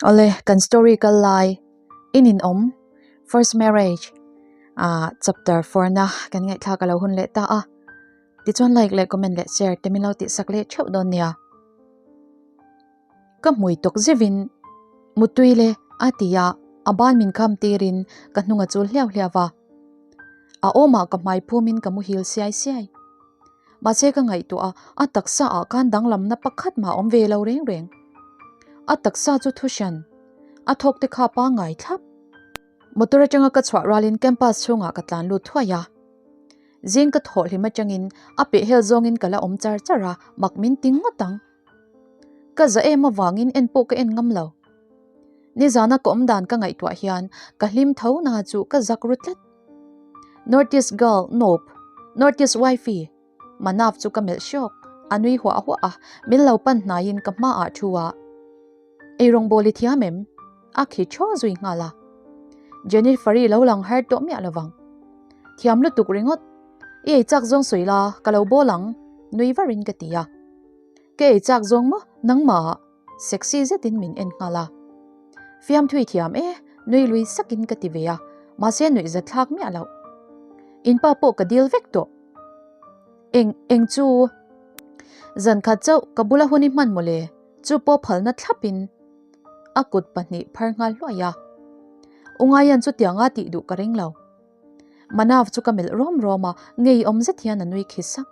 Awle, kan story kal lai in in awm first marriage ah chapter 4 na kan ngaihthlak a lo hun leh ta a. Tichuan like leh comment leh share te min lo tihsak leh theuh dawn nia. Ka hmui tawk zeuhin Mutui le a ti a, a ban min kham tirin ka hnung a chul hliau hliau va. A awmah ka hmai phumin ka muhil siai siai. Mahse ka ngaihtuah a, a taksa ah khan danglamna pakhat mah a awm ve lo reng reng. A taksa chu thu hran, a thawk te kha pangngai thlap. Motor atanga ka chhuah rualin campus chhungah ka tlan lut thuai a. Zing ka thawh hlim atangin a pehhel zawngin ka la awm char char a, mak min ti ngawt ang. Ka za em avangin en pawh ka en ngam lo. Nizana ka awm dan ka ngaihtuah hian ka hlim tho na chu ka zak ru tlat. Northeast girl, nope. Northeast wifey. Manav chu ka melh hrawk, a nui huah huah a, min lo pan hnaiin ka hmaah thu a. Eirawngbawl i thiam em? A khi thaw zui nghal a. Jennifer-i lo lang har tawh miah lovang. Thiam lutuk ringawt. I ei chak zawng sawi la, ka lo bawl ang, nui varin ka ti a. Ka ei chak zawng maw nangmah? Sexy zetin min en nghal a. Fiamthui thiam e, nui lui sakin ka ti ve a, mahse nuih za thlak miah loh. In pa pawh ka dil vek tawh. Eng, eng chu? Zan khat chauh ka bula hun i hman mawle, chu pawh phalna thlapin a kut pahnih phar nghal hluai a. U Ngaian chutianga tih duh ka ring lo. Manav chu ka melh rawm rawm a, ngeiawm zet hian a nui khi sak.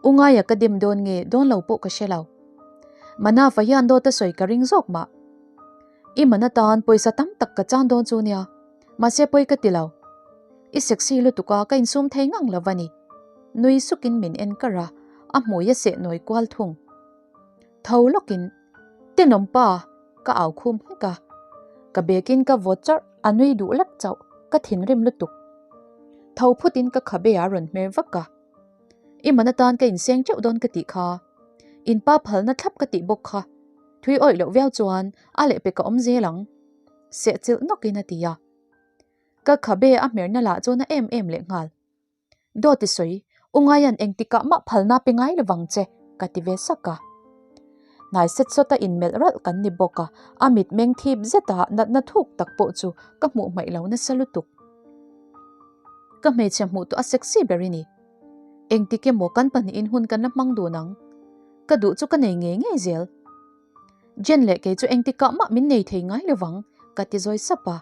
U Ngaia ka dem dawn nge dawn lo pawh ka hre lo. Manav-a hian dawt a sawi ka ring zawk mah. I man atan pawisa tam tak ka chan dawn chu nia, mahse pawi ka ti lo. I sexy lutuk a ka insum thei ngang lo va ni. Nui sukin min en kar a, a hmui a seh nawi kual thung. Tho lawkin, Tenawm pa! Ka au khum nghek a. Ka bekin ka vaw chawrh, a nui duh lek chauh, ka thinrim lutuk. Tho phutin ka khabe a rawn hmer vak a. I man atan ka inseng teuh dawn ka tih kha. In pa phalna thlap ka tih bawk kha. Thui awih loh viau chuan a lehpek a awm zel ang. Sehchilh nawkin a ti a. Ka khabe a hmerna lah chuan a em em leh nghal. Dawt i sawi, u Ngaian engtikah mah phalna pe ngai lovang che, ka ti ve sak a. Hnai set sawta inmelh ralh kan ni bawk a, a mitmeng thip zeta natna thuk tak pawh chu ka hmuh hmaih lo nasa lutuk. Ka hmeichhe hmuh tawh a sexy ber i ni. Engtik emaw kan pahnihin hun kan la hmang dun ang. Ka duh chu ka nei ngei ngei zel. Jen leh kei chu engtikah mah min nei thei ngai lovang, ka ti zawi sap a.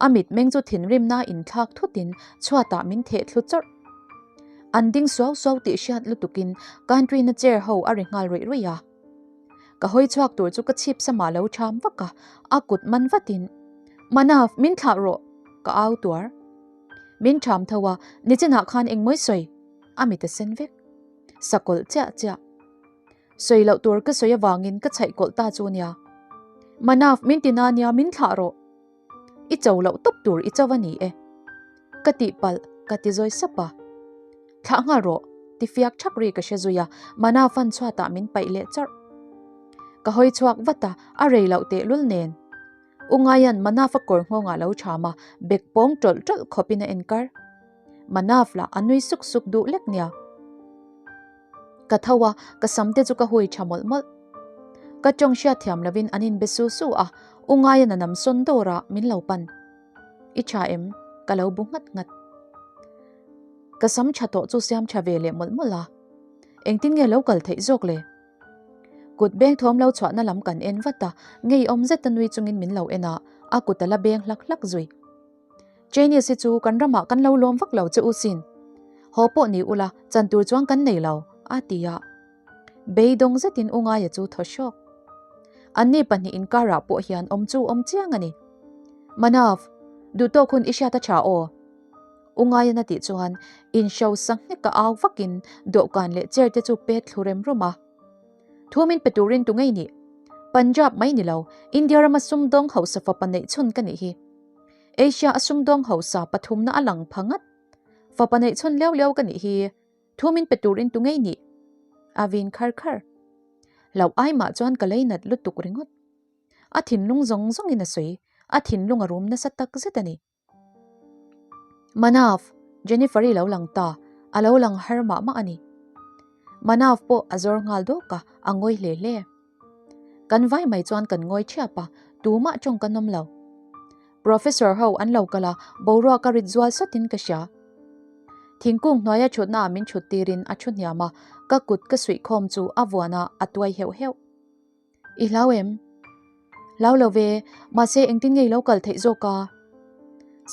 A mitmeng chu thinrimna inthlak thutin chhuatah min theh thlu chawrh. An ding suau suau tih hriat lutukin country-na chair ho a ri nghal ruih ruih a. Ka hawi chhuak tur chu ka chhip samah lo ṭham vak a, a kut man vatin, Manav, min thlah rawh! ka au tuar. Min ṭham tho a, nichinah khan engmawi sawi? A mit a sen vek. Sakawlh chiah chiah. Sawi loh tur ka sawi avangin ka chhaih kawlh ta chu nia. Manav, min ti na nia, min thlah rawh. I cho loh tawp tur i cho a ni e. Ka tihpalh, ka ti zawi sap a. Thlah nghal rawh, ti fiak thak ri ka hre zui a, Manav fan chhuatah min paih leh chawrh. Ka hawi chhuak vat a, a rei loh tehlul nen. U Ngaian Manav a kawr nghawngah lo cham a, bek pawng tawlh tawlh khawpin a enkar. Manav lah a nui suk suk duh lek nia. Ka tho a, ka sam te chu ka hui tha mawlh mawlh. Ka tawng hriat thiam lovin an inbe su su a, U Ngaian a nam sawn dawr a, min lo pan. I tha em? Ka lo bu nghat nghat. Ka sam tha tawh chu siam tha ve leh mawlh mawlh a. Engtin nge lo kal theih zawk le? Kut beng thawm lo chhuahna lam kan en vat a, ngeiawm zeta nui chungin min lo en a, a kut a la beng hlak hlak zui. Chinese hi chu kan ramah kan lo lawm vak lo che u sin. Haw pawh ni ula, chan tur chuan kan nei lo, a ti a. Beidawng zetin u Ngaia chu thaw hrawk. Anni pahnih inkarah pawh hian awm chu awm chiang a ni. Manav, duhtawk hun i hriat a tha aw. U Ngaian a tih chuan inhro sa nghek a au vakin dawhkan leh chair te chu pet thlu rem rum a. Thu min pe turin tu ngei nih? Punjab mai ni lo, India rama sumdawng hausa fapa neih chhun ka nih hi. Asia a sumdawng hausa pathumna a lang pha ngat. Fapa neih chhun leu leu ka nih hi. Thu min pe turin tu ngei nih? A vin khar khar. Loh ai mah chuan ka lei nat lutuk ringawt. A thinlung zawng zawngin a sawi, a thinlung a rum nasa tak zet a ni. Manav, Jennifer-i lo lang ta, a lo lang har mah mah a ni. Manav pawh a zawr nghal dawk a, a ngawi hle hle. Kan vai mai chuan kan ngawi thiap a, tumah tawng kan awm lo. Professor ho an lo kal a, boruak a rit zual sawtin ka hria. Thingkung hnuaia thutnaah min thut tirin a thu hniam a, ka kut ka suih khawm chu a vuan a, a tuai heuh heuh. I hlau em? Hlau lo ve, mahse engtin nge i lo kal theih zawk a?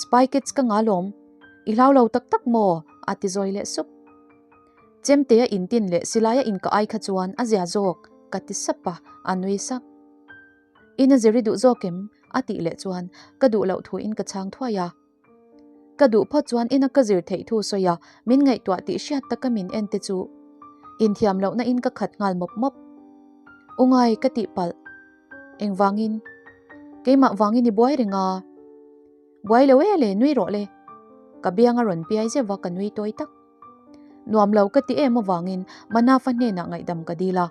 Spy Kids ka nga lawm, i hlau lo tak tak maw? a ti zawi leh sup. Chemtea intin leh silaia inka ai kha chuan a zia zawk, ka ti sap a, a nui sak. Ina zir i duh zawk em? a tih leh chuan ka duh loh thuin ka chhang thuai a. Ka duh phawt chuan ina ka zir theih thu sawi a, min ngaihtuah tih hriat taka min en te chu inthiam lohna in ka khat nghal mawp mawp. U ngai ka tih palh. Engvangin? Keimah vangin i buai reng a. Buai lo e le, nui rawh le. Ka biang a rawn piai zeuh a, ka nui tawi tak. Nuam lo ka ti em avangin Manafa hnenah ngaihdam ka dil a.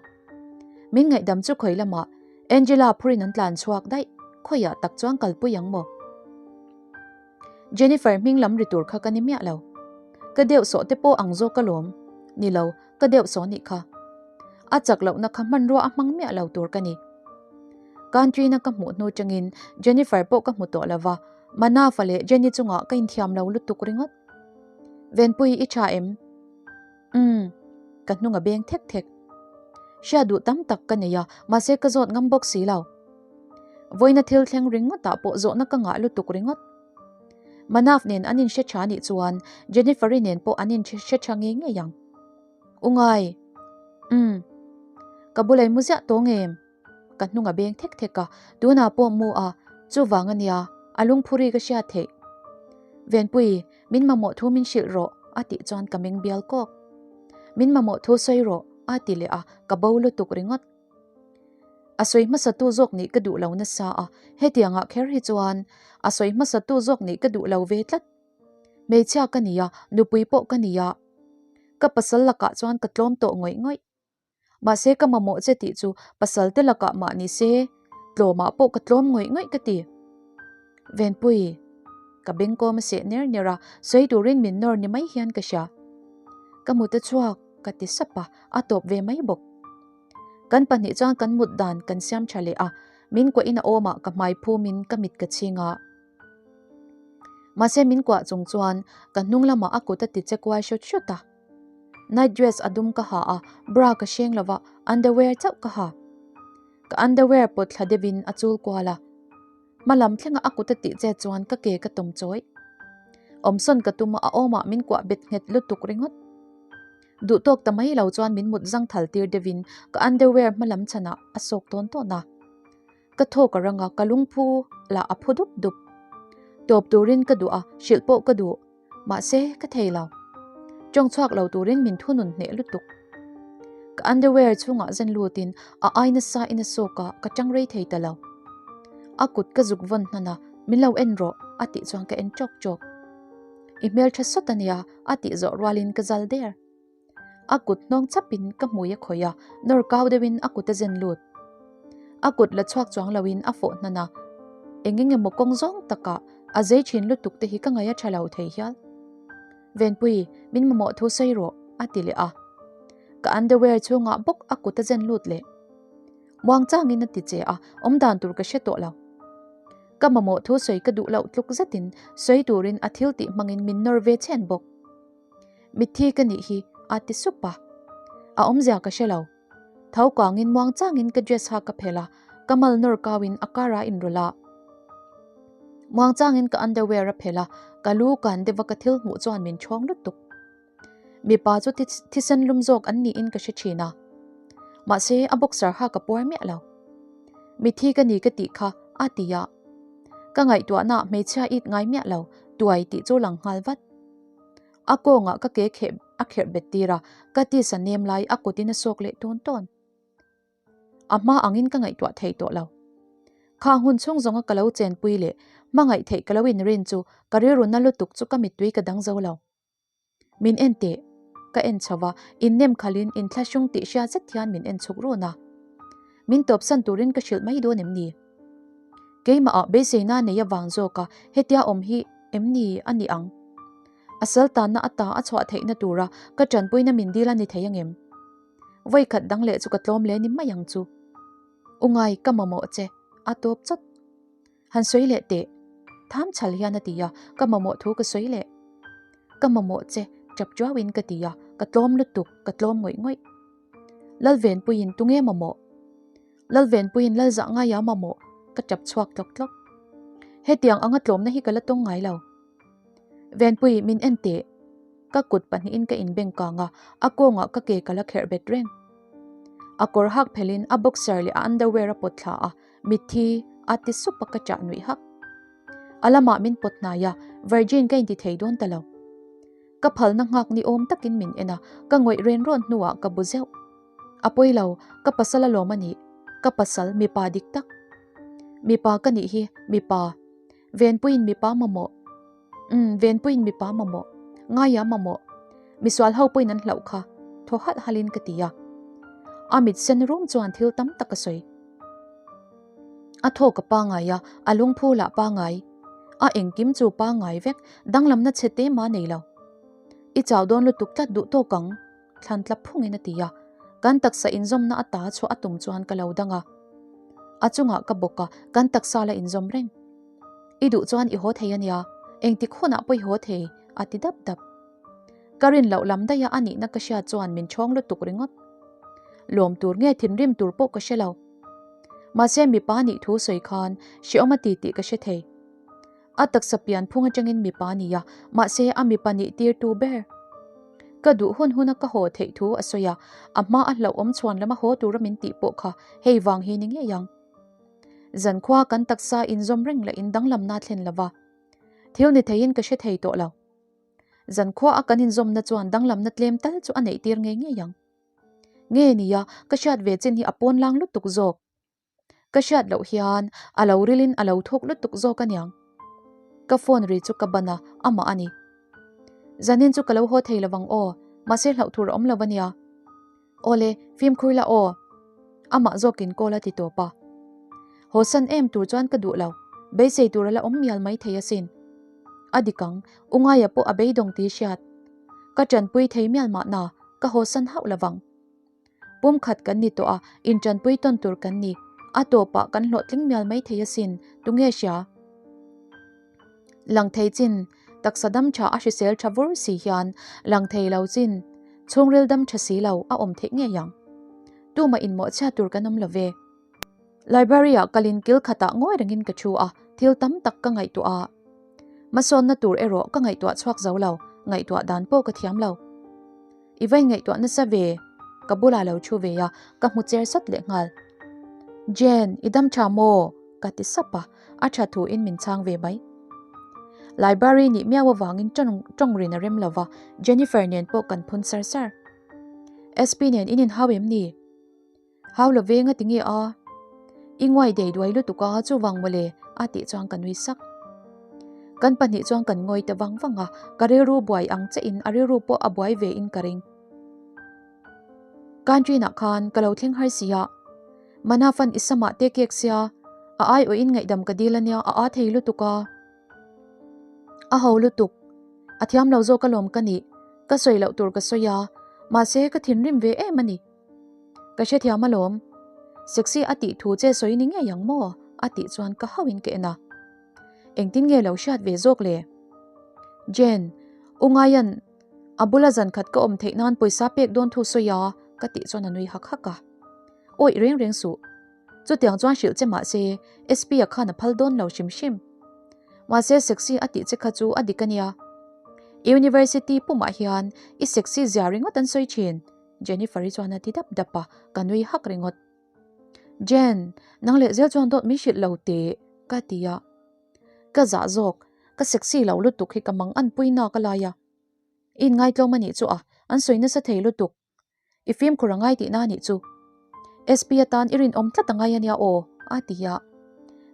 Min ngaihdam chu khawi lamah Angela phurin an tlan chhuak daih, khawiah tak chuan kalpui ang maw? Jennifer hming lam ri tur kha ka ni miah lo. Ka deuh sawh te pawh ang zawk alawm. Ni lo, ka deuh sawh nih kha. A chak lohna kha hmanrua a hmang miah lo tur ka ni. Country-na ka hmuh hnu changin Jennifer pawh ka hmu tawh lo va, Manafa leh Jenny chungah ka inthiam lo lutuk ringawt. Venpui i tha em? Umm, ka hnung a beng thek thek. Hria duh tam tak ka nei a, mahse ka zawt ngam bawk si lo. Vawiina thil thleng ringawtah pawh zawhna ka ngah lutuk ringawt. Manav nen an inhre tha nih chuan Jennifer-i nen pawh an inhre tha ngei ngei ang. U ngai. Umm. Ka bulai mu ziah tawng em? Ka hnung a beng thek thek a, tunah pawh mu a, chuvang a nia, a lungphuri ka hriat theih. Venpui, min mamawh thu min hrilh rawh, a tih chuan ka meng bial kawk. Min mamawh thu sawi rawh, a ti leh a, ka bo lutuk ringawt. A sawi hmasatu zawk nih ka duh lo nasa a, hetiangah kher hi chuan a sawi hmasatu zawk nih ka duh lo ve tlat. Hmeichhia ka ni a, nupui pawh ka ni a, ka pasal lakah chuan ka tlawm tawh ngawih ngawih. Mahse ka mamawh che tih chu pasal te lakah mah ni se, tlawmah pawh ka tlawm ngawih ngawih ka ti. Venpui, ka bengkawm a seh ner ner a, sawi turin min nawr ni mai hian ka hria. Ka mut a chhuak, ka ti sap a, a tawp ve mai bawk. Kan pahnih chuan kan mut dan kan siam tha leh a, min kuahin a awmah ka hmai phumin ka mit ka chhing a. Mahse min kuah chung chuan ka hnung lamah a kut a ti che kuai hrut hrut a. Night dress a dum ka ha a, bra ka hreng lo va, underwear chauh ka ha. Ka underwear pawt thla deuhin a chul kual a. Hma lam thlenga a kut a tih che chuan ka ke ka tawm chawih. Awmsawn ka tum a, a awmah min kuah bet nghet lutuk ringawt. Duh tawk ta mai lo chuan min mut zang thal tir deuhin ka underwear hma lam chhanah a sawk tawn tawn a. Ka thawk a rang a, ka lungphu lah a phu dup dup. Tawp turin ka duh a, hrilh pawh ka duh. Mahse, ka thei lo. Tawng chhuak lo turin min thunun hneh lutuk. Ka underwear chhungah zen lutin a ai nasa in a sawk a, ka tang rei thei ta lo. A kut ka zuk vawn hnan a, min lo en rawh, a tih chuan ka en chawk chawk. I hmeltha sawt a nia, a tih zawh rualin ka zal der. A kut hnawng chapin ka hmui a khawih a, nawr kau deuhin a kut a zen lut. A kut la chhuak chuang loin a fawh hnan a, eng eng emaw kawng zawng takah a zei thin lutuk te hi ka ngaih a tha lo thei hial. Venpui, min mamawh thu sawi rawh, a ti leh a. Ka underwear chhungah bawk a kut a zen lut leh. Muang changin a ti che a, awmdan tur ka hre tawh lo. Ka mamawh thu sawi ka duh loh tluk zetin sawi turin a thil tih hmangin min nawr ve chhen bawk. Mitthi ka nih hi a ti sup a. A awmzia ka hre lo. Tho kangin muang changin ka dress ha ka phelh a, ka mal nawr kauin a car a inrawlh a. Muang changin ka underwear a phelh a, ka lu kan deuh a ka thil hmuh chuan min chhawng lutuk. Mipa chu thisen lum zawk an niin ka hre thin a. Mahse a boxer ha ka puar miah lo. Mitthi ka ni ka tih kha a ti a. Ka ngaihtuahna hmeichhia it ngai miah lo, tuai tih chu lang nghal vat. A kawngah ka ke kheh a kherh bet tir a, ka tisa nem lai a kutin a sawk leh tawn tawn. A hma angin ka ngaihtuah thei tawh lo. Kha hun chhung zawnga ka lo chenpui leh hmangaih theih ka lo inrin chu ka rilru na lutuk chu ka mittui ka dang zo lo. Min en teh. Ka en chho va, innem khalhin inthlahrung tih hria zet hian min en chhuk run a. Min tawpsan turin ka hrilh mai dawn em ni? Keimah ah beiseina nei avang zawk a hetia awm hi em ni a ni ang? A sal tanna ata a chhuah theihna tura ka tanpuina min dil a ni thei angem? Vawikhat dang leh chu ka tlawm leh ni mai ang chu. U ngai ka mamawh che, a tawp chawt. Han sawi leh teh. Tham chhal hian a ti a, ka mamawh thu ka sawi leh. Ka mamawh che, tap tuauin ka ti a, ka tlawm lutuk, ka tlawm ngawih ngawih. Lalvenpuiin tunge mamawh? Lalvenpuiin Lalzah ngaia mamawh? Ka tap chhuak tlawk tlawk. Hetiang anga tlawmna hi ka la tawng ngai lo. Venpui, min en teh. Ka kut pahnihin ka inbeng kang a, a kawngah ka ke ka la kherh bet reng. A kawr hak phelhin a boxer leh a underwear a pawt thla a, mitthi a ti sup a ka chah nuih hak. A lamah min pawt hnai a, virgin ka inti thei dawn ta lo. Ka phalna nghak ni awm takin min en a, ka ngawih ren rawn hnuah ka bu zeuh. A pawi lo, ka pasal alawm a nih. Ka pasal mipa dik tak. Mipa ka nih hi, mipa. Venpuiin mipa mamawh. Umm, Venpuiin mipa mamawh. Ngaia mamawh. Misual ho pawhin an hlauh kha, thaw halh halhin ka ti a. A mit sen rum chuan thil tam tak a sawi. A thawk a pangai a, a lungphu lah pangai. A engkim chu pangai vek, danglamna chhe te mah nei lo. I chau dawn lutuk tlat duh tawk ang, thlan tla phungin a ti a. Kan taksa inzawmna a ta chhuah a tum chuan ka lo dang a. A chungah ka bawk a, kan taksa la inzawm reng. I duh chuan i haw thei a nia, engtik hunah pawh i haw thei, a ti dap dap. Ka rin loh lam daih a a nihna ka hriat chuan min chhawng lutuk ringawt. Lawm tur nge thinrim tur pawh ka hre lo. Mahse mipa nih thu sawi khan hreawm a ti tih ka hre thei. A taksa pian phung atangin mipa ni a, mahse a mipa nih tirtu ber. Ka duh hun huna ka haw theih thu a sawi a, a hma a hlauhawm chhuan lama haw tura min tih pawh kha hei vang hi ni ngei ang. Zankhua kan taksa inzawm reng leh indanglamna thlen lova thil ni theiin ka hre thei tawh lo. Zankhua a kan inzawmna chuan danglamna tlem tal chu a neih tir ngei ngei ang. Nge nia, ka hriat ve chin hi a pawn lang lutuk zawk. Ka hriat loh hian a lo rilin a lo thuk lutuk zawk aniang. Ka phone ri chu ka ban a, amah a ni. Zanin chu ka lo haw thei lovang aw, mahse hlauh tur a awm lo ania. Awle, fimkhur la aw. Amah zawkin call a ti tawp a. Haw san em tur chuan ka duh lo, beisei tur a la awm mial mai thei asin. A dik ang, u ngaia pawh a beidawng tih hriat. Ka tanpui thei mial mahna, ka haw san hauh lovang. Pumkhat kan ni tawh a, intanpui tawn tur kan ni. A tawpah kan hlawhtling mial mai thei asin, tunge hria? Lang thei chin, taksa dam tha a hrisel tha vur si hian lang thei lo chin, chhungril dam tha si lo a awm theih ngei ang. Tumah inmawhchhiat tur kan awm lo ve. Library-ah kalin kil khatah ngawi rengin ka thu a, thil tam tak ka ngaihtuah a. Hmasawnna tur erawh ka ngaihtuah chhuak zo lo, ngaihtuah dan pawh ka thiam lo. I va ingaihtuah nasa ve, ka bulah lo thu ve a, ka hmu cher sat leh nghal. Jen, i dam tha maw? ka ti sap a, a tha thuin min chhang ve mai. Library nih miau avangin tawng rin a rem lo va, Jennifer nen pawh kan phun sar sar. SP nen in inhau em ni? Hau lo veng a ti nge a? I nguai dei duai lutuk a, chuvang mawle a tih chuan ka nui sak. Kan pahnih chuan kan ngawi ta vang vang a, ka rilru buai ang che in a rilru pawh a buai ve in ka ring. Canteen ah khan ka lo thleng har si a, Manafan i samah te kek sia, a aiawh in ngaihdam ka dil ania a aa thei lutuk a. A ho lutuk, a thiam lo zawk alawm ka nih, ka sawi loh tur ka sawi a, mahse ka thinrim ve em a ni. Ka hrethiam alawm. Sexy a tih thu che sawi ni ngei ang maw? A tih chuan ka hauhin ka en a. Engtin nge lo hriat ve zawk le? Jen, U Ngaian a bula zan khat ka awm theih nan pawisa pek dawn thu sawi a, ka tih chuan a nui hak hak a. Awih reng reng suh. Chutiang chuan hrilh che mahse SP a khan a phal dawn lo hrim hrim. Mahse sexy a tih che kha chu a dik a nia. University pumah hian i sexy zia ringawt an sawi thin. Jennifer-i chuan a ti dap dap a, ka nui hak ringawt. Jen, nang leh zel chuan dawt min hrilh lo teh, ka ti a. Ka zah zawk, ka sexy lo lutuk hi ka mang anpui nak a lai a. I inngaitlawm a nih chu a, an sawi nasa thei lutuk. I fimkhur a ngai tihna a nih chu. SP atan i rinawm tlat a ngai a nia aw, a ti a.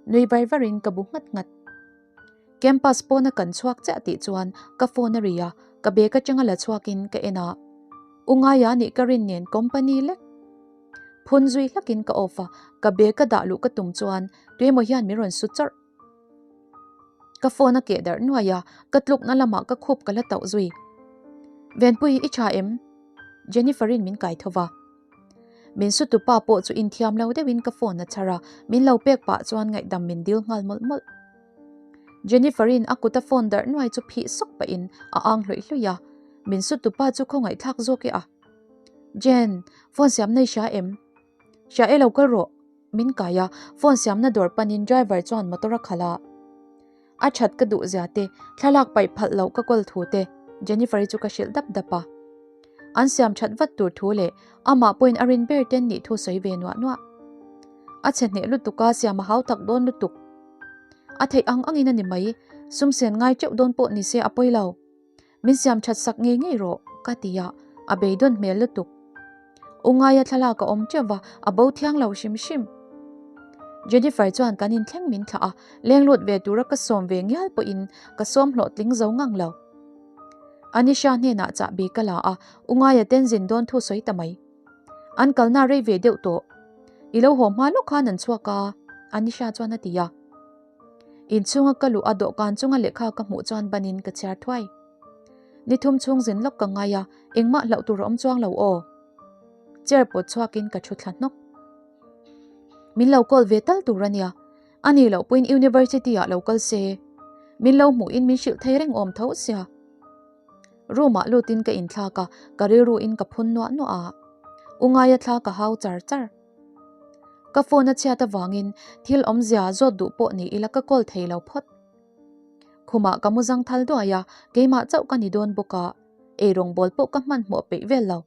Nui var varin ka bu nghat nghat. Campus pawna kan chhuak chiah tih chuan ka phone a ri a, ka bag atanga la chhuakin ka en a. U Ngaia nih ka rin nen company lek. Phun zui hlakin ka off a, ka bag a dah luh ka tum chuan tuemaw hian min rawn su chawrh. Ka phone a keh darh nuai a, ka tlukna lamah ka khup ka la tauh zui. Venpui i tha em? Jennifer-in min kai tho va. Min sutupa pawh chu inthiam lo deuhin ka phone a chhar a, min lo pek pah chuan ngaihdam min dil nghal mawlh mawlh. Jennifer-in a kuta phone darh nuai chu phih sawk pahin a ang hlawih hlawih a, min sutupa chu khawngaihthlak zawk e a. Jen, phone siamna i hria em? Hria e lo kal rawh, min kai a, phone siamna dawr panin driver chuan motor a khalh a. A that ka duh zia te, thlalak paih phalh loh ka kawl thu te Jennifer-i chu ka hrilh dap dap a. An siam that vat tur thu leh amah pawhin a rin ber ten nih thu sawi ve nuah nuah. A chhe hneh lutuk a, siam a hau tak dawn lutuk. A theih ang angin a ni mai, sum sen ngai teuh dawn pawh ni se a pawi lo. Min siam that sak ngei ngei rawh, ka ti a, a beidawn hmel lutuk. U ngaia thlalak a awm teuh va, a bo thiang lo hrim hrim. Jennifer chuan kan inthleng min thlah a, leng lut ve tura ka sawm ve ngial pawhin ka sawm hlawhtling zo ngang lo. Anisha hnenah chahbi ka la a, U ngaia ten zin dawn thu sawi ta mai. An kalna rei ve deuh tawh. I lo haw hma lawk khan an chhuak a, Anisha chuan a ti a. Inchhunga ka luh a dawhkan chunga lehkha ka hmuh chuan banin ka chhiar thuai. Ni thum chhung zin lawk ka ngai a, engmah hlauh tur a awm chuang lo aw. Chair pawt chhuakin ka thu thla hnawk. Min lo call ve tal tur a nia, a nih loh pawhin university ah lo kal se. Min lo hmuhin min hrilh thei reng awm tho sia. Room ah lutin ka inthlak a, ka rilru in ka phun nuah nuah a. U ngaia thla ka hau char char. Ka phone a chhiat avangin thil awmzia zawt duh pawh ni ila ka call thei lo phawt. Khumah ka mu zang thal duai a, keimah chauh ka ni dawn bawk a, eirawng bawl pawh ka hmanhmawh peih vel lo.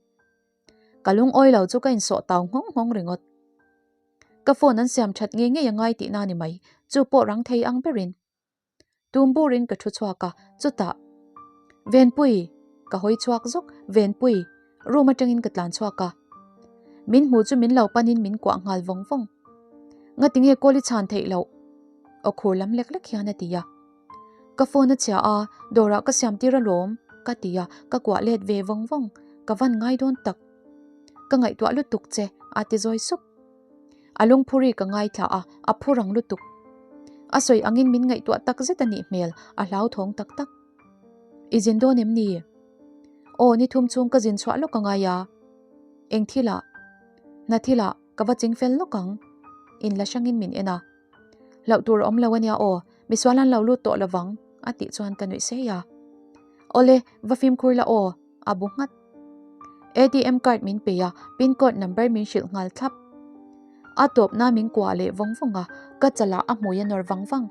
Ka lungawi lo chu ka insawh tau nghawng nghawng ringawt. Ka phone an siam that ngei ngei a ngai tihna ni mai, chu pawh rang thei ang berin. Tum burin ka thu chhuak a, chutah, Venpui! Ka hawi chhuak zuk, Venpui! Room atangin ka tlan chhuak a. Min hmu chu min lo panin min kuah nghal vawng vawng. Ngatinge kawl i chhan theih loh? Aw khur lam lek lek hian a ti a. Ka phone a chhia a, dawrah ka siam tir alawm, ka ti a, ka kuah let ve vawng vawng. Ka van ngai dawn tak. Ka ngaihtuah lutuk che, a ti zawi sup. A lungphuri ka ngaithla a, a phu rang lutuk. A sawi angin min ngaihtuah tak zet a nih hmel, a hlauthawng tak tak. I zin dawn em ni? Aw, ni thum chhung ka zin chhuah lawk a ngai a. Eng thilah? Hna thilah ka va ching fel lawk ang. In la hrangin min en a. Hlauh tur a awm lo a nia aw, misual an lo lut tawh lovang, a tih chuan ka nuih sei a. Awle, va fimkhur la aw. A bu nghat. ATM card min pe a, pin code number min hrilh nghal thlap. A tawpna min kuah leh vawng vawng a, ka chalah a hmui a nawr vang vang.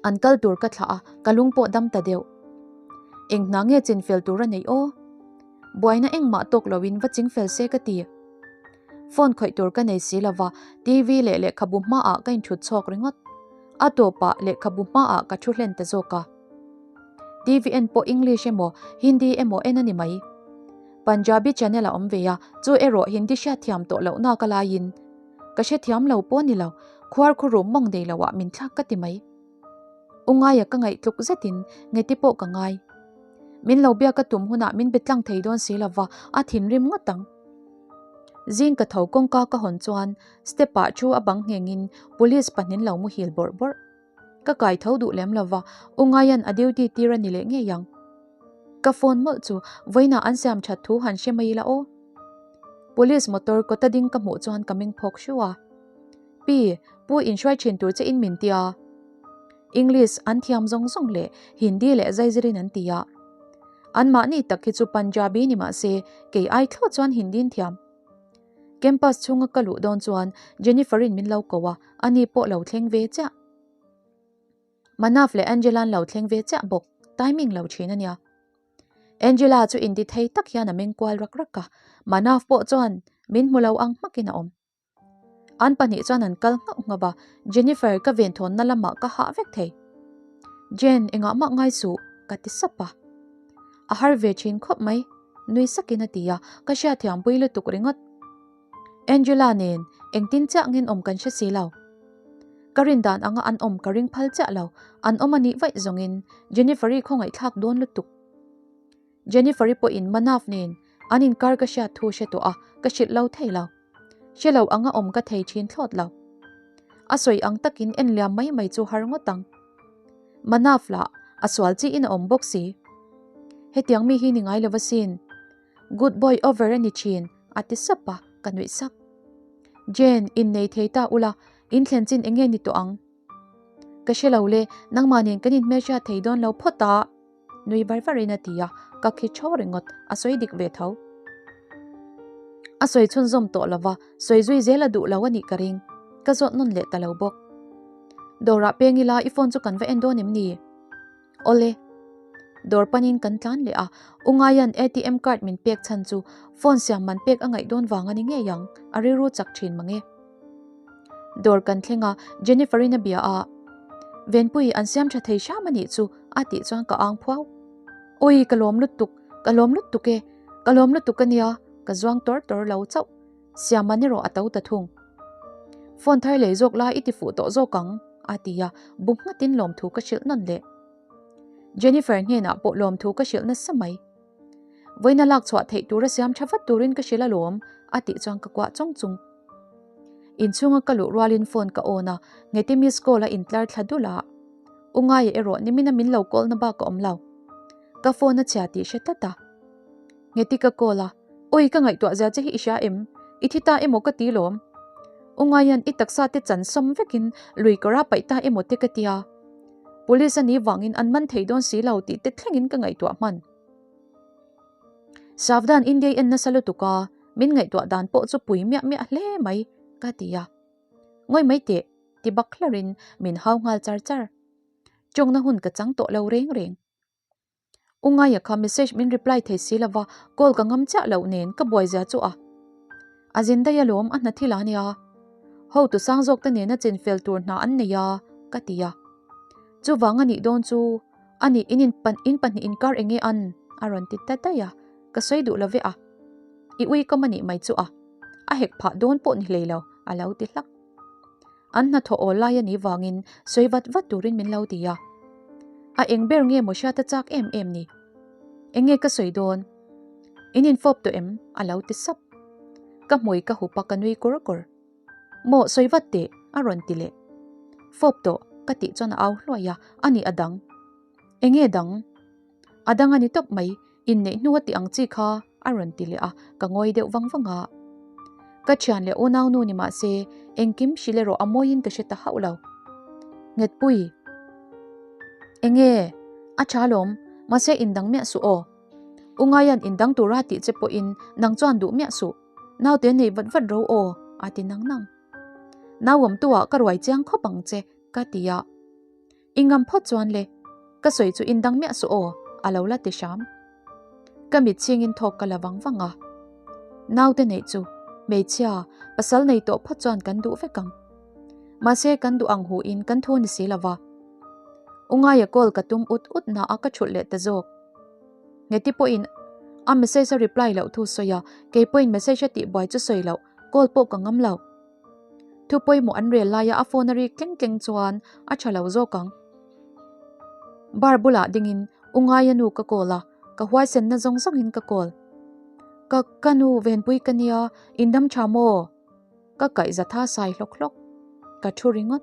An kal tur ka thlah a, ka lung pawh dam ta deuh. Eng hna nge chinfel tur a neih aw? Buaina engmah tawk loin va chingfel se ka ti. Phone khawih tur ka nei si lova, TV leh lehkhabu hmaah ka inthut chhawk ringawt. A tawpah lehkhabu hmaah ka thu hlen ta zawk a. TV en pawh English emaw Hindi emaw en a ni mai. Punjabi channel a awm ve a, chu erawh Hindi hriatthiam tawh loh nak a laiin ka hrethiam lo pawh ni lo, khuar khurum mawng nei loah min thlak ka ti mai. U ngaia ka ngaih tluk zetin ngeti pawh ka ngai. Min lo biak a tum hunah min be tlang thei dawn si lova, a thinrim ngawt ang. Zing ka tho kawngka ka hawn chuan step ah thu a bang nghengin police pahnin lo muhil bawrh bawrh. Ka kai tho duh lem lova, U Ngaian a duty tir a ni leh ngei ang. Ka phone mawlh chu vawiinah an siam that thu han hre mai ila aw. Police motor kawta ding ka hmuh chuan ka meng phawk hru a. Pi, Pu inhruai thin tur che in min tia. English an thiam zawng zawng leh Hindi leh zaizirin an ti a. Anmahni tak hi chu Punjabi ni mah se kei ai thlawt chuan Hindi in thiam. Campus chhunga ka luh dawn chuan Jennifer-in min lo ko a, ani pawh lo thleng ve chiah. Manav leh Angela an lo thleng ve chiah bawk, timing lo thin a nia. Angela chu inti thei tak hian a meng kual rak rak a, Manav pawh chuan min hmu lo ang hmakin a awm. An pahnih chuan an kal nghauh nghauh a, Jennifer ka venthawnna lamah ka hah vek thei. Jen, engah mah ngai suh, ka ti sap a. A har ve thin khawp mai, nui sakin a ti a, ka hriatthiam pui lutuk ringawt. Angela nen engtin chiah ngin awm kan hre si lo. Ka rin dan anga an awm ka ring phal chiah lo, an awm a nih vaih zawngin Jennifer-i khawngaihthlak dawn lutuk. Jennifer-i pawhin Manav nen an inkar ka hriat thu hre tawh a, ka hrilh lo thei lo. Hre lo anga awm ka thei thin thlawt lo. A sawi ang takin en liam mai mai chu har ngawt ang. Manav lah a sual chiin a awm bawk si. Hetiang mi hi ni ngai lo asin. Good boy over a ni thin. A ti sap a, ka nuih sak. Jane, innei thei ta ula, in thlen chin eng nge ni tawh ang? Ka hre lo le, nangmah nen kan inhmelhriat thei dawn lo phawt a, nui var varin a ti a, ka khi tho ringawt, a sawi dik ve tho. A sawi chhunzawm tawh lo va, sawi zui zel a duh lo a nih ka ring, ka zawt nawn leh ta lo bawk. Dawrah peng ila i phone chu kan va en dawn em ni? Awle. Dawr panin kan tlan leh a, U Ngaia'n ATM card min pek chhan chu phone siam man pek a ngaih dawn vang a ni ngei ang, a rilru chak thin mange. Dawr kan thleng a, Jennifer-in a bia a, Venpui, an siam tha thei hram a nih chu, a tih chuan ka ang phuau. Awi, ka lawm lutuk, ka lawm lutuk e, ka lawm lutuk a nia, ka zuang tawr tawr lo chauh. Siam man erawh a to ta thung. Phone thar lei zawk lai i ti fuh tawh zawk ang, a ti a, bu nghatin lawmthu ka hrilh nawn leh. Jennifer hnenah pawh lawmthu ka hrilh nasa mai. Vawiina lak chhuah theih tura siam tha vat turin ka hrilh alawm, a tih chuan ka kuah chung chung. Inchhunga ka luh rualin phone ka on a, Ngheti miss call a intlar thla dul a. U Ngaia erawh nimina min lo call na bak a awm lo. Ka phone a chhia tih hre tlat a. Ngheti ka call a, Awi ka ngaihtuah zia che hi i hria em? I thi ta emaw ka ti lawm. U Ngaian i taksa te chan sawm vekin lui kawra paih ta emaw te ka tia. Police a nih vangin an man thei dawn si lo tih te thlengin ka ngaihtuah hman. Savdan India i en nasa lutuk a, min ngaihtuah dan pawh chu pui miah miah hle mai ka ti a. Ngawi mai teh, ti bak hlarin min hau nghal char char. Tawngna hun ka chang tawh lo reng reng. U Ngaia kha message min reply thei si lova, call ka ngam chiah loh nen ka buai zia chu a. A zin daih alawm a hna thil a nia. Hotu sang zawk te nena chin fel tur hna an nei a, ka ti a. Chuvang a nih dawn chu a nih in in in pahnih inkar eng nge an? a rawn ti ta daih a, ka sawi duh lo ve a. I ui kawm a nih mai chu a. A hek phah dawn pawh ni hlei lo, a lo ti hlak. An hnathawh awl lai a nih vangin sawi vat vat turin min lo ti a. A eng ber nge maw hriat a chak em em ni? Eng nge ka sawi dawn? In infawp tawh em? A lo ti sap. Ka hmui ka hup a ka nui kur kur. Maw sawi vat teh a rawn ti leh. Fawp tawh ka tih chuan a au hluai a, a nih a dang. Eng nge dang? A dang a ni tawp mai, inneih hnu a tih ang chi kha a rawn ti leh a, ka ngawi deuh vang vang a. Ka thian leh unaunu ni mah se, engkim hrilh erawh a mawiin ka hre ta hauh lo. Nghetpui. Enge? A tha lawm, mahse indang miah suh aw. U Ngaian indang tura tih che pawhin nang chuan duh miah suh. Naute nei vat vat ro aw, a ti nang nang. Nauawmtu-ah ka ruai chiang khawp ang che, ka ti a. I ngam phawt chuan le, ka sawi chu indang miah suh aw, a lo la ti hram. Ka mit chhingin thawk ka la vang vang a. Naute neih chu, hmeichhia, pasal nei tawh phawt chuan kan duh vek ang. Mahse kan duh ang hu in kan thu ni si lova. U Ngaia call ka tum ut ut na a ka thulh leh ta zawk. Ngeti pawhin a message a reply loh thu sawi a, kei pawhin message a tihbuai chu sawi loh, call pawh ka ngam lo. Thu pawimawh an rel laia a phone a rik tleng tleng chuan a tha lo zawk ang. Bar bulah dingin U Ngaia nu ka call a, ka huaisenna zawng zawngin ka call. Ka ka nu Venpui ka nia, in dam tha maw? Ka kaih zatha sai hlawk hlawk. Ka thu ringawt.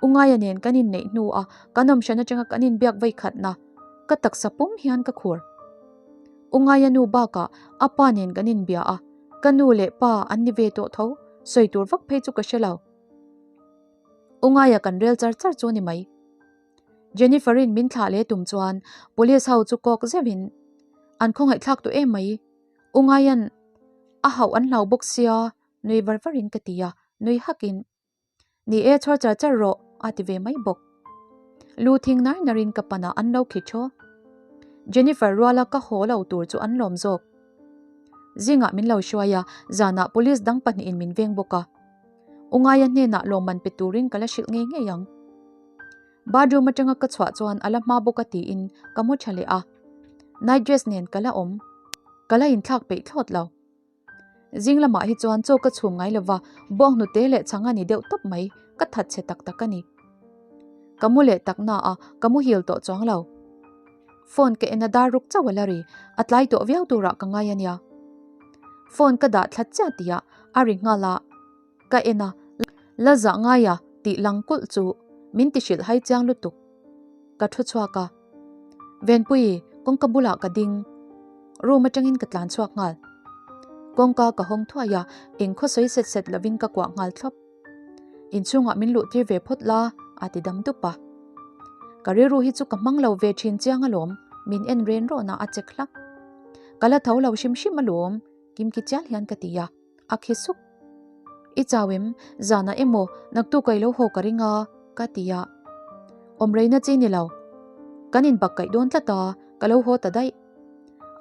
U Ngaia nen kan inneih hnu a kan awm hran atanga kan inbiak vei khatna ka taksa pum hian ka khur. U Ngaia nu bakah a pa nen kan inbia a, ka nu leh pa an ni ve tawh tho, sawi tur vak phei chu ka hre lo. U Ngaia kan rel char char chu a ni mai. Jennifer-in min thlah leh tum chuan police ho chu kawk zeuhin an khawngaihthlak tawh em mai. U Ngaia'n a hauh an hlau bawk sia nui var varin ka ti a, nui hakin. Ni e, chhuar char char rawh, a ti ve mai bawk. Lu thing nar narin ka panah an lo khi thaw. Jennifer ruala ka haw lo tur chu an lawm zawk. Zingah min lo hruai a, zanah police dang pahnihin min veng bawk a. U Ngaia hnenah lawmman pe turin ka la hrilh ngei ngei ang. Bathroom atanga ka chhuah chuan a la hma bawk a tiin ka mu tha leh a. Night dress nen ka la awm. Ka la inthlak peih thlawt lo. Zing lamah hi chuan chaw ka chhum ngai lova, buang hnute leh chhang a ni deuh tawp mai, ka that chhe tak tak a ni. Ka mu leh tak na a, ka muhil tawh chuang lo. Phone ka en a dar ruk chauh a la ri, a tlai tawh viau turah ka ngai a nia. Phone ka dah thla chiah tihah a ri nghal a. Ka en a, la zah ngai a tih lang kulh chu min ti hrilh hai chiang lutuk. Ka thu chhuak a, Venpui, kawngka bulah ka ding. Room atangin ka tlan chhuak nghal. Kawngka ka hawng thuai a, eng khaw sawi set set lovin ka kuah nghal thlawp. Inchhungah min luh tir ve phawt la, a ti dam dup a. Ka rilru hi chu ka hmang lo ve thin chiang alawm, min en ren rawhna a chek hlak. Ka la tho lo hrim hrim alawm, kimki chial hian ka ti a, a khi suk. I chau em, zanah emaw naktuk a i lo haw ka ring a, ka ti a. Awm reina chi ni lo. Kan inbak kaih dawn tlat a, ka lo haw ta daih.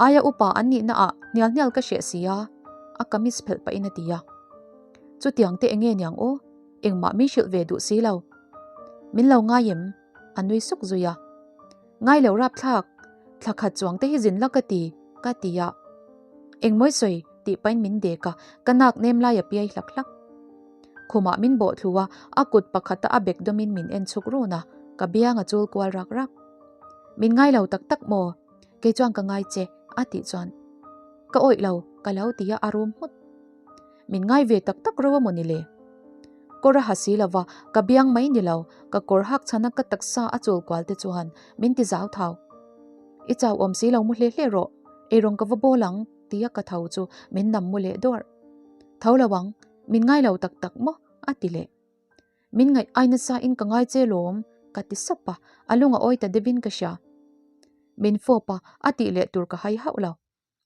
Aia upa an nihna ah hnial hnial ka hreh si a, a kamis phelh pahin a ti a. Chutiang te enge niang aw, engmah min hrilh ve duh si lo. Min lo ngai em? A nui suk zui a. Ngai lo rapthlak, thla khat chuang te hi zin la ka ti, ka ti a. Engmawi sawi tih pahin min dek a, ka nak nem lai a piai hlak hlak. Khumah min bawh thlu a, a kut pakhata a bek dawmin min en chhuk run a, ka biang a chul kual rak rak. Min ngai lo tak tak maw? Kei chuan ka ngai che, a tih chuan. Ka awih lo, ka lo ti a, a rum nghut. Min ngai ve tak tak ro a maw ni le? Kawr a ha si lova, ka biang mai ni lo, ka kawr hak chhana ka taksa a chul kual te chuan min ti zau thau. I chau awm si lo mu hle hle rawh, eirawng ka va bawl ang, tia ka tho chu min nam mu leh dawrh. Tho lo ang, min ngai lo tak tak maw? a ti leh. Min ngaih ai nasa in ka ngai che lawm, ka ti sap a, a lung a awi ta deuhin ka hria. Min fawp a, a tih leh tur ka hai hauh lo.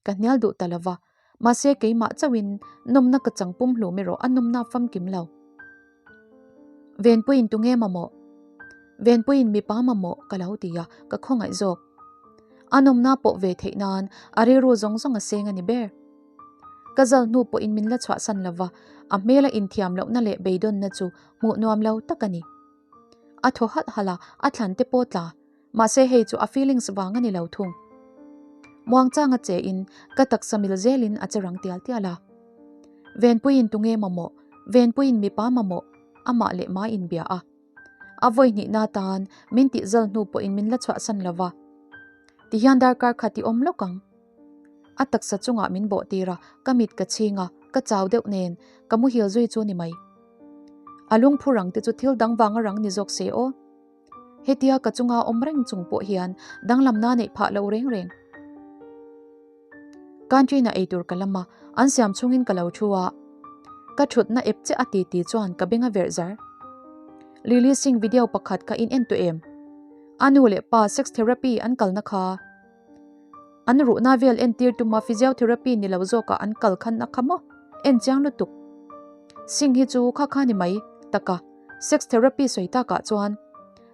Ka hnial duh ta lova, mahse keimah chauhin nawmna ka chang pum hlum erawh a nawmna famkim lo. Venpuiin tunge mamawh? Venpuiin mipa mamawh ka lo ti a, ka khawngaih zawk. A nawmna pawh ve theih nan a rilru zawng zawng a seng a ni ber. Ka zal hnu pawhin min la chhuahsan lova, a hmela inthiam lohna leh beidawnna chu hmuh nuam lo tak a ni. A thaw halh halh a, a thlan te pawh tla. Mahse hei chu a feelings vang a ni lo thung. Muangchanga che in ka taksa mil zelin a che rang tial tial a. Venpuiin tunge mamawh, Venpuiin mipa mamawh, amah leh ma inbia a. A vawi hnihna tan min tih zal hnu pawhin min la chhuahsan lo va. Tihian darkar khat i awm lawk ang. A taksa chungah min bawh tir a, ka mit ka chhing a, ka chau deuh nen ka muhil zui chu ni mai. A lungphu rang te chu thil dang vanga rang ni zawk se aw. Hetia ka chunga awm reng chung pawh hian danglamna neih phah lo reng reng. Canteen-ah eitur ka lam a, an siam chungin ka lo thu a. Ka thutna ep che a ti ti chuan ka beng a verh zar. Lily Singh video pakhat kha in en tawh em? A nu leh pa sex therapy an kalna kha. An ruhna vel entir tuma physiotherapy ni lo zawkah an kal khan a kha maw? En chiang lutuk. Singh hi chu kha kha ni mai taka. Sex therapy sawi takah chuan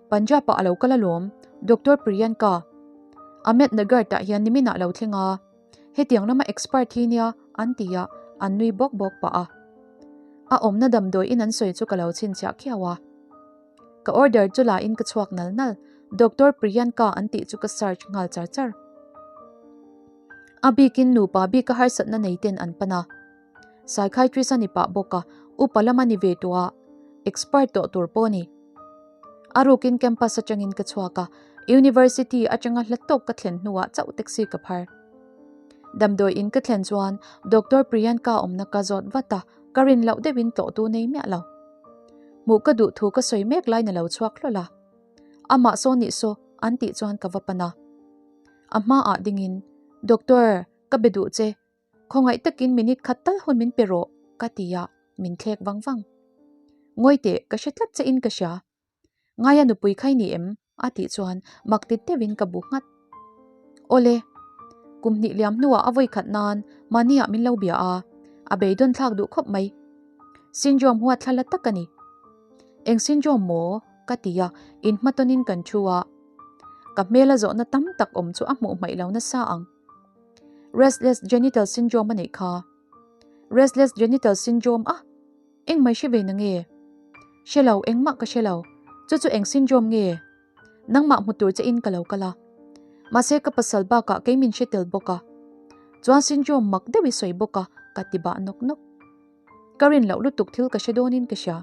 Punjab ah a lo kal alawm, Doctor Priyanka. Ahmednagar tah hian nimin ah lo thleng a, hetiang lama expert hi nia an ti a, an nui bawk bawk pah a. A awmna damdawi in an sawi chu ka lo chhinchhiah khiau a. Ka order chu la in ka chhuak nal nal, Doctor Priyanka an tih chu ka search nghal char char. A bikin nupa bika harsatna nei ten an pan a. Psychiatrist a ni pah bawk a, upa lam a ni ve tawh a, expert tawh tur pawh a ni. A rukin campus atangin ka chhuak a, university atanga hla tawk ka thlen hnuah chauh taxi ka phar. Damdawi in ka thlen chuan Doctor Priyanka awmna ka zawt vat a, ka rin loh deuhin tlawhtu nei miah lo. Hmuh ka duh thu ka sawi mek lai na lo chhuak hlawl a. Amah saw nih saw an tih chuan ka va pan a. A hmaah dingin, Doctor, ka be duh che, Khawngaih takin minute khat tal hun min pe rawh, ka ti a, min thlek vang vang. Ngawi teh, ka hre tlat che in ka hria. Ngaia nupui khai ni em? a tih chuan mak ti deuhin ka bu nghat. Awle, kum hnih liam hnuah a vawi khat nan mahniah min lo bia a, a beidawn thlak duh khawp mai. Syndrome huat thla la tak a ni. Eng syndrome maw? ka ti a, inhmatawnin kan thu a. Ka hmela zawhna tam tak awm chu a hmuh hmaih lo nasa ang. Restless genital syndrome a neih kha. Restless genital syndrome a? Engmai hre ve na nge? Hre lo, engmah ka hre lo. Chu chu eng syndrome nge? Nangmah hmu tur che in ka lo kal a. Mahse ka pasal bakah kei min hre tel bawk a. Chuan syndrome mak deuh i sawi bawk a, ka ti bah nawk nawk. Ka rin loh lutuk thil ka hre dawnin ka hria.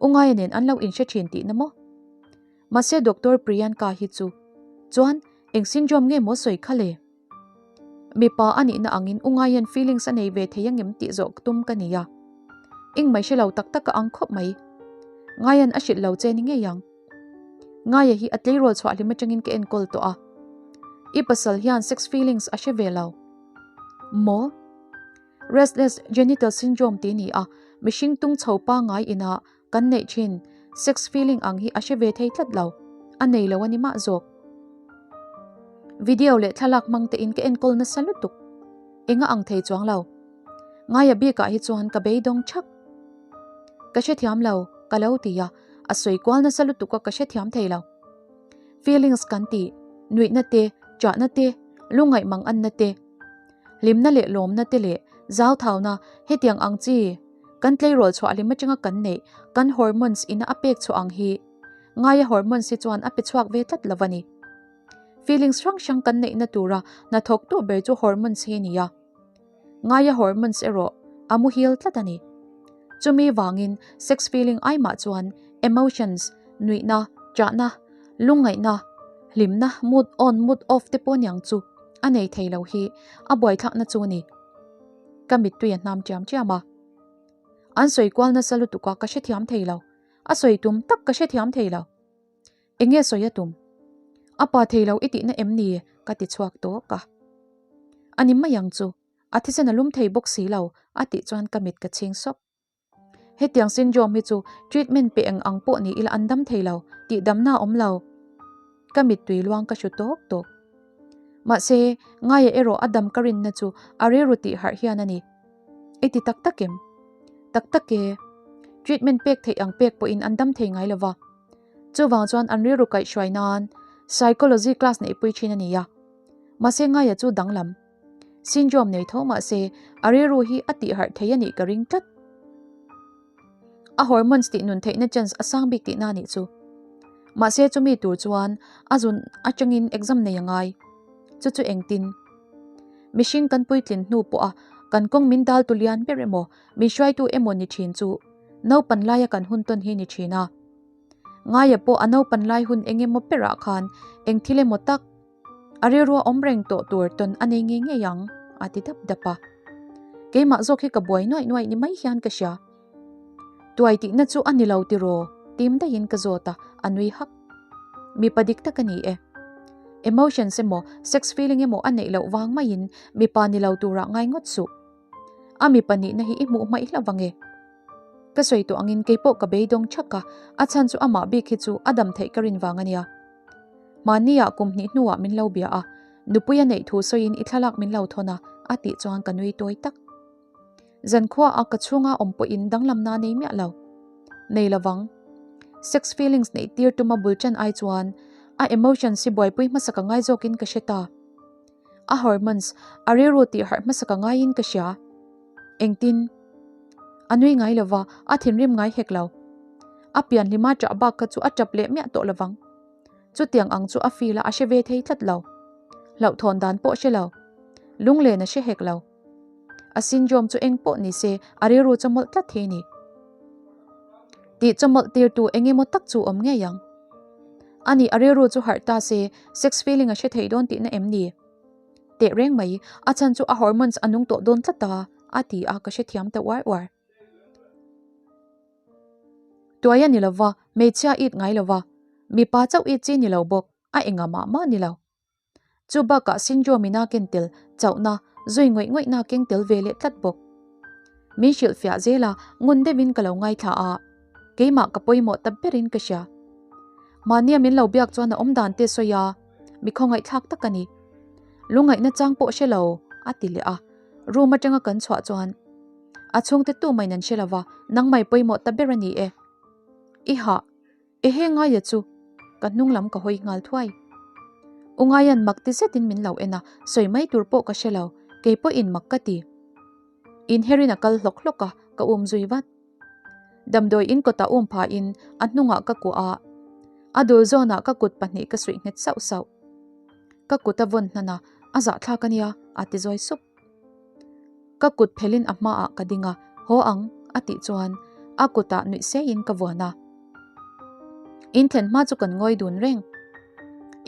U Ngaia nen an lo inhre thin tihna maw? Mahse Doctor Priyanka hi chu chuan eng syndrome nge maw sawi kha le? Mipa a nihna angin u ngaiin feelings a nei ve thei angem tih zawh tum ka nei a. Eng mai hre lo tak tak a ang khawp mai. Ngaian a hrilh lo che ni ngei ang. Ngaia hi a tleirawl chhuah hlim atangin ka enkawl tawh a. I pasal hian sex feelings a hre ve lo. Maw? Restless genital syndrome tih ni a, mihring tung chho pangngai ina kan neih thin sex feeling ang hi a hre ve thei tlat lo, a nei lo a ni mah zawk. Video leh thlalak hmang te in ka enkawl nasa lutuk. Enga ang thei chuang lo. Ngaia bikah hi chuan ka beidawng thak. Ka hrethiam lo, ka lo ti a, a sawi kual nasa lutuk a ka hrethiam thei lo. Feelings kan tih, nuihna te, chahna te, lungngaih mang anna te, hlimna leh lawmna te leh zauthauna hetiang ang chi kan tleirawl chhuah hlim atanga kan neih kan hormones ina a pek chhuah ang hi ngaia hormones hi chuan a pe chhuak ve tlat lo a ni. Feelings hrang hrang kan neihna tura hnathawktu ber chu hormones hi a ni a. Ngaia hormones erawh a muhil tlat a ni. Chumi vangin sex feeling ai mah chuan emotions, nuihna, chahna, lungngaihna, hlimna, mood on mood off te pawh niang chu a nei thei lo hi a buaithlakna chu a ni. Ka mittui a hnam chiam chiam a. An sawi kual nasa lutuk a ka hrethiam thei lo. A sawi tum tak ka hrethiam thei lo. Enge sawi a tum? A pa thei lo i tihna em ni? Ka ti chhuak tawk a. A ni mai ang chu, a thisen a lum thei bawk si lo a tih chuan ka mit ka chhing sawk. Hetiang syndrome hi chu treatment pe eng ang pawh ni ila an dam thei lo, tih damna a awm lo. Ka mittui luang ka hru tawk tawk. Mahse, ngaia erawh a dam ka rinna chu a rilru tih harh hian a ni. I ti tak tak em? Tak tak e. Treatment pek theih ang pek pawhin an dam thei ngai lova. Chuvang chuan an rilru kaihhruai nan Psychology class neihpui thin a ni a. Mahse ngaia chu danglam. Syndrome nei tho mahse a rilru hi a tihharh thei a nih ka ring tlat. A hormones tih nun theihna chance a sang bik tihna a nih chu. Mahse chumi tur chuan a zun atangin exam nei a ngai. Chu chu engtin? Mihring kan puitlin hnu pawha kan kawng min dal tu lian ber emaw min hruaitu emaw ni thin chu naupan laia kan hun tawn hi ni thin a. Ngaia pawh a naupan lai hun eng emaw perah khan eng thil emaw tak a rilrua awm reng tawh tur tawn a nei ngei ngei ang a ti dap dap a. Keimah zawk hi ka buai nuaih nuaih ni mai hian ka hria. Tuai tihna chu a ni lo tiraw? Tim daihin ka zawt a, a nui hak. Mipa dik tak a ni e. Emotions emaw sex feeling emaw a neih loh vang maiin mipa ni lo turah ngai ngawt suh. A mipa nihna hi i hmuh hmaih hlauh vang e. Ka sawi tawh angin keipawh ka beidawng thak a, a chhan chu amah bik hi chu a dam theih ka rin vang a nia. Mahniah kum hnih hnuah min lo bia a, nupui a neih thu sawiin i thlalak min lo thawn a, a tih chuan ka nui tawi tak. Zankhua a ka chhunga awm pawhin danglamna nei miah lo. Nei lovang. Sex feelings neih tir tuma bul ṭan ai chuan a emotions hi buaipui hmasa ka ngai zawkin ka hre ta. A hormones a rilru tih harh hmasa ka ngaiin ka hria. Engtin? A nui ngai lova, a thinrim ngai hek lo. A pian hlima ṭah bak kha chu a ṭap leh miah tawh lovang. Chutiang ang chu a feel a, a hre ve thei tlat lo. Hlauhthawn dan pawh hre lo. Lunglen a hre hek lo. A syndrome chu eng pawh ni se, a rilru chawmawlh tlat thei ni. Tih chawmawlh tirtu eng emaw tak chu awm ngei ang. Ani a rilru chu harh ta se, sex feeling a hre thei dawn tihna em ni? Teh reng mai, a chhan chu a hormones a nung tawh dawn tlat a, a ti a, ka hrethiam ta uar uar. Tuai a ni lova, hmeichhia it ngai lova, mipa chauh it chi ni lo bawk, a enga mah mah ni lo. Chu bakah syndrome in a ken tel chauhna zui ngawih ngawihna keng tel ve leh tlat bawk. Min hrilhfiah zel a, ngun deuhin ka lo ngaithla a, keimah ka pawimawh ta berin ka hria. Mahnia min lo biak chuan a awm dan te sawi a, mi khawngaihthlak tak a ni. Lungngaihna chang pawh hre lo, a ti leh a, room atanga kan chhuah chuan a chhungte tu maiin an hre lova, nangmai pawimawh ta ber a ni e. I hah. Ehe Ngaia chu ka hnung lam ka hawi nghal thuai. U Ngaia'n mak ti zetin min lo en a, sawi mai tur pawh ka hre lo, kei pawhin mak ka ti. Inherin a kal hlawk hlawk a, ka um zui vat. Damdawi in kawtah um phahin a hnungah ka kuah a, a dul zawnah ka kut pahnih ka suih nghet sauh sauh. Ka kut a vawn hnan a, a zahthlak a nia, a ti zawi sup. Ka kut phelin a hmaah ka ding a, haw ang a tih chuan a kutah nuih seiin ka vuan a. In thlen hma chu kan ngawi dun reng.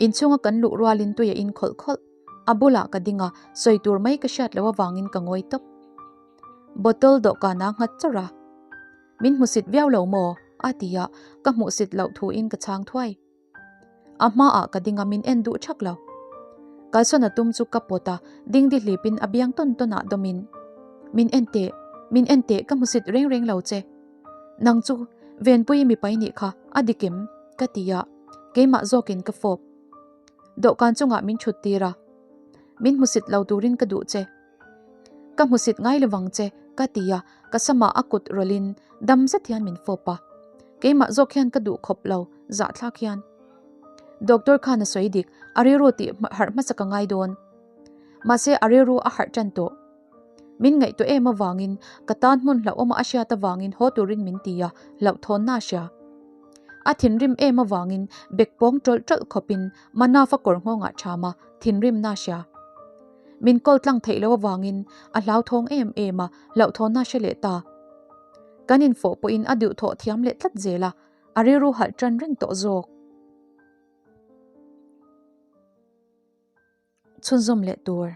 Inchhunga kan luh rualin tui a in khawlh khawlh. A bulah ka ding a, sawi tur mai ka hriat loh avangin ka ngawi tawp. Bottle dawhkanah nghat chawrh a. Min hmusit viau lo maw? a ti a, ka hmuhsit loh thuin ka chhang thuai. A hmaah ka ding a min en duh thak lo. Kalsawn a tum chu ka pawt a, dingdi hlipin a biang tawn tawnah dawmin. Min en teh, min en teh ka hmusit reng reng lo che. Nang chu Venpuii mipa i nih kha, a dik em? Ka ti a, keimah zawkin ka fawp. Dawhkan chungah min thut tir a, Min hmusit lo turin ka duh che. Ka hmusit ngai lovang che, ka ti a, ka samah a kut rawlhin dam zet hian min fawp a. Keimah zawk hian ka duh khawp lo, zahthlak hian. Doctor khan a sawi dik, a rilru tih harh hmasa ka ngai dawn. Mahse a rilru a harh tan tawh. Min ngaihtuah em avangin ka tan hmun hlauhawma a hriat avangin haw turin min ti a, hlauhthawnna a hria. A thinrim em avangin bek pawng tawlh tawlh khawpin Manafa kawr nghawngah ṭham a, thinrimna a hria. Min kawl tlang theih loh avangin a hlauthawng em em a, hlauhthawnna a hre leh ta. Kan infawh pawhin a duhthawh thiam leh tlat zel a, a rilru halh ṭan reng tawh zawk. Chhunzawm leh tur.